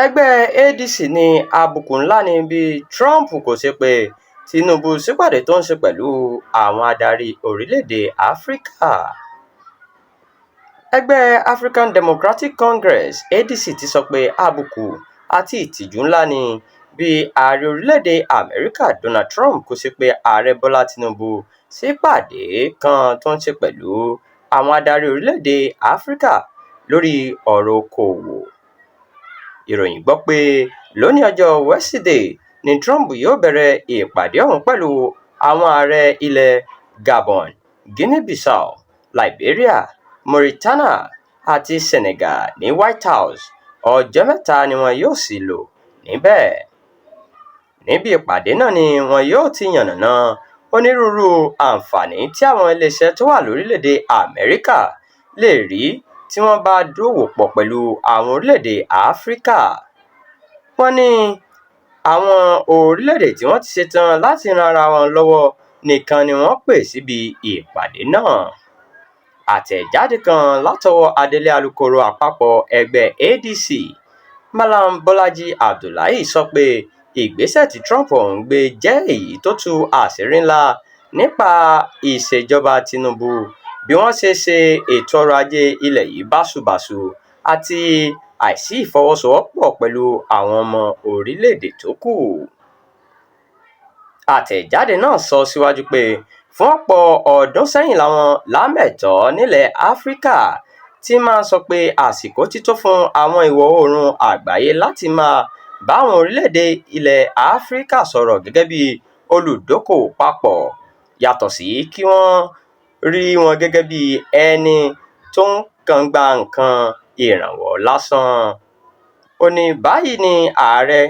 Ẹgbẹ́ ADC ní àbùkù ńlá ni bí Trump kò ṣe pe Tinubu sípàdé tó ń ṣe pẹ̀lú àwọn adarí orílẹ̀-èdè Áfíríkà. Ẹgbẹ́ African Democratic Congress (ADC) ti sọ pé àbùkù àti ìtìjú ńlá ni bí ààrẹ orílẹ̀-èdè Amẹ́ríkà Donald Trump kò ṣe pe Ààrẹ Bọ́lá Tinubu sípàdé kan tó ń ṣe pẹ̀lú àwọn adarí orílẹ̀-èdè Áfíríkà lórí ọ̀rọ̀ okoòwò. Ìròyìn gbọ́ pé lónìí ọjọ́ Wẹ́sídẹ̀ẹ́ ní Trump yóò bẹ̀rẹ̀ ìpàdé ọ̀hún pẹ̀lú àwọn ààrẹ ilẹ̀ Gabon, Guinea-Bissau, Liberia, Mauritania àti Senegal ní White House, ọjọ́ mẹ́ta ni wọn yóò sì lò níbẹ̀. Níbi ìpàdé náà ni wọn yóò ti yànnàná onírúurú àǹfààní tí àwọn iléeṣẹ́ tó wà lórílẹ̀-èdè Amẹ́ríkà lè rí tí wọ́n bá dòwò pọ̀ pẹ̀lú àwọn orílẹ̀-èdè Áfíríkà. Wọ́n ní àwọn orílẹ̀-èdè tí wọ́n ti ṣetán láti ran ara wọn lọ́wọ́ nìkan ni wọ́n pè síbi ìpàdé náà. Àtẹ̀jáde kan látọwọ́ adelé alukoro àpapọ̀ ẹgbẹ́ ADC, Mallam Bolaji Abdullahi sọ pé ìgbésẹ̀ tí Trump ọ̀hún gbé jẹ́ èyí tó tú àṣírí ńlá nípa ìṣèjọba Tinubu, bí wọ́n ṣe ṣe ètò ọrọ̀ ajé ilẹ̀ yìí báṣubàṣu àti àìsí ìfọwọ́sowọ́pọ̀ pẹ̀lú àwọn ọmọ orílẹ̀-èdè tó kù. Àtẹ̀jáde náà sọ síwájú pé fún ọ̀pọ̀ ọdún sẹ́yìn làwọn lámẹ̀tọ́ nílẹ̀ Áfíríkà ti máa ń sọ pé àsìkò ti tó fún àwọn ìwọ̀-oòrùn àgbáyé láti máa bá àwọn orílẹ̀-èdè ilẹ̀ Áfíríkà sọ̀rọ̀ gẹ́gẹ́ bí olùdókoòwò papọ̀, yàtọ̀ sí kí wọ́n rí wọn gẹ́gẹ́ bí ẹni tó kàn ń gba nǹkan ìrànwọ́ lásán. Ó ní báyìí ní ààrẹ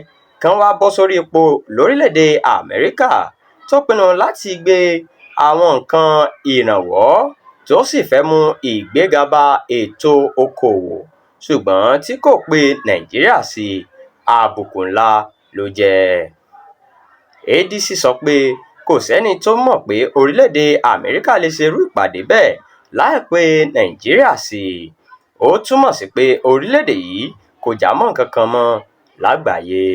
kan wá bọ́ sórí ipò lórílẹ̀-èdè Amẹ́ríkà tó pinnu láti gbé àwọn nǹkan ìrànwọ́ tó sì fẹ́ mú ìgbéga bá ètò okoòwò, ṣùgbọ́n tí kò pe Nàìjíríà sí, àbùkù ńlá ló jẹ́. ADC sọ pé kò sẹ́ni tó mọ̀ pé orílẹ̀-èdè Amẹ́ríkà lè ṣe irú ìpàdé bẹ́ẹ̀ láì pe Nàìjíríà sí, ó túmọ̀ sí pé orílẹ̀-èdè yìí kò já mọ́ nǹkan kan mọ́ lágbàáyé.